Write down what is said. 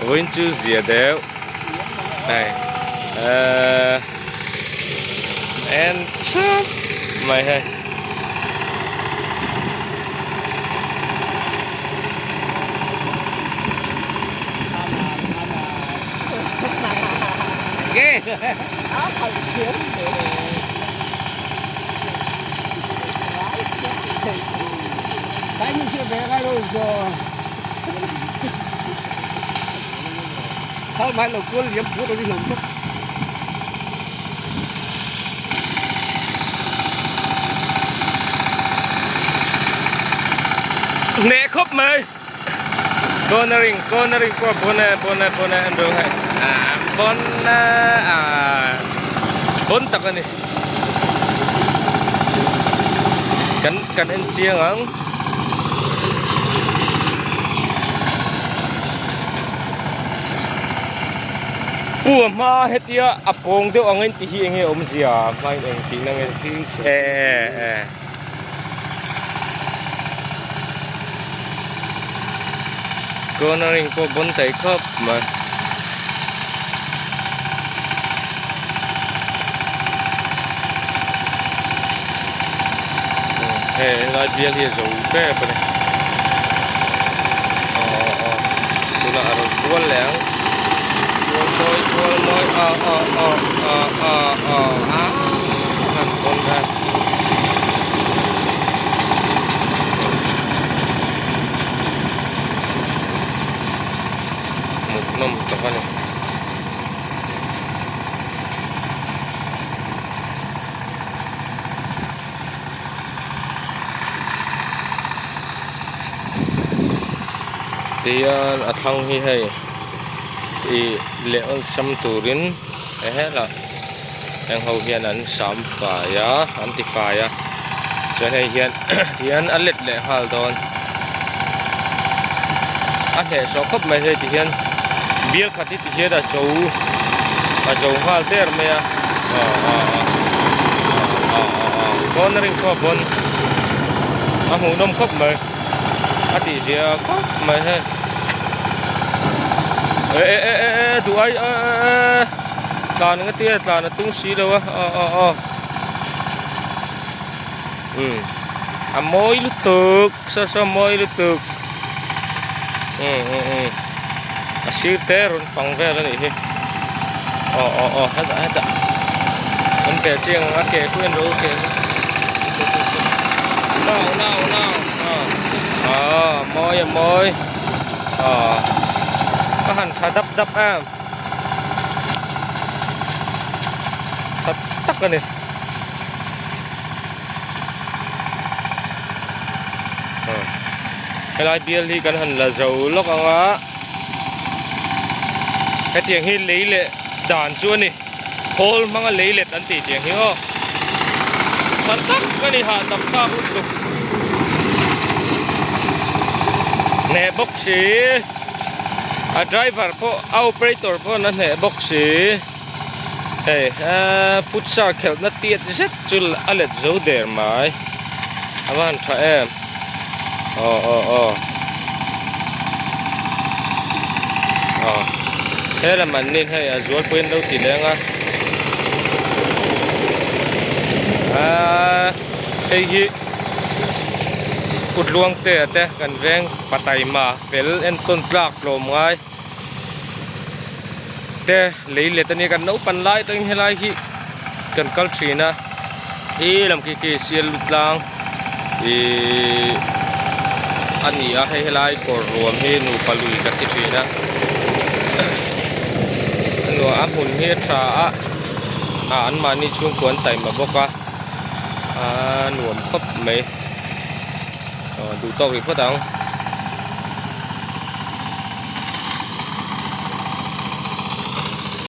Vawiin chu zia deuh hei ehh en thap mai hei. Hneh khawp mai cornering cornering pawh bon e bon e bon e an ro hei ah bon e ah bon tak a ni kan kan en chiang ang. Pu a hma hetia a pawng deuh ang in ti hi enge awmzia a hma in eng tihna nge e e cornering pawh bawn thei khawp mai. Hei helai bial hi a zo tep a ni aw aw aw tunah a rawn kual leh ang kual mawi kual mawi aw aw aw aw aw aw ah han pawn a. Hmuhnawm tak a ni. Tihian a thlang hi hei ih leh awlsam turin helah heng ho hian an sam fai a an ti fai a chuan hei hian tihian a let leh nghal dawn a hnehsawh khawp mai hei tihian bial khat hi tihian a zo a zo nghal der mai a aw aw aw aw aw aw cornering pawh a bawn a hmuhnawm khawp mai a tih zia khawp mai hei eh eh eh eh eh duh ai eh eh eh tlan nga tia tlan a tung si lo a aw aw aw umm a mawi lutuk saw saw mawi lutuk umm umm umm a sir te rawn pang vel a nih hi aw aw aw hetah hetah an ve chiang ang a ke khu en rawh u ke no no no aw a mawi a mawi aw ka han tha dap dap em tha tak a ni. Helai bial hi kan han la zo lawk ang a hetiang hi lei leh dan chu a ni khawl hmanga lei let an tih tiang hi aw tha tak a ni hahdam thlak lutuk hneh bawk si a driver pawh a operator pawh a hneh bawk si. Hei eee futsal khelhna tiat zet chu a let zo der mai a va han tha em aw aw aw aw he lam an nin hei a zualpui an lo ti leng a aaa hei hi kut luang te te kan veng pataima fel entawn tlak tlawm ngai. Te lei let ania kan naupan lai atangin helai hi kan kal thin a he lam khi khi sial lu tlang ihh a ni a hei helai kawr ruam hi nupa lui kan ti thin a a hmun hi a tha a ah an mahni chhungkua an taima bawk a a nuam khawp mai aw duh tawk rih phawt ang.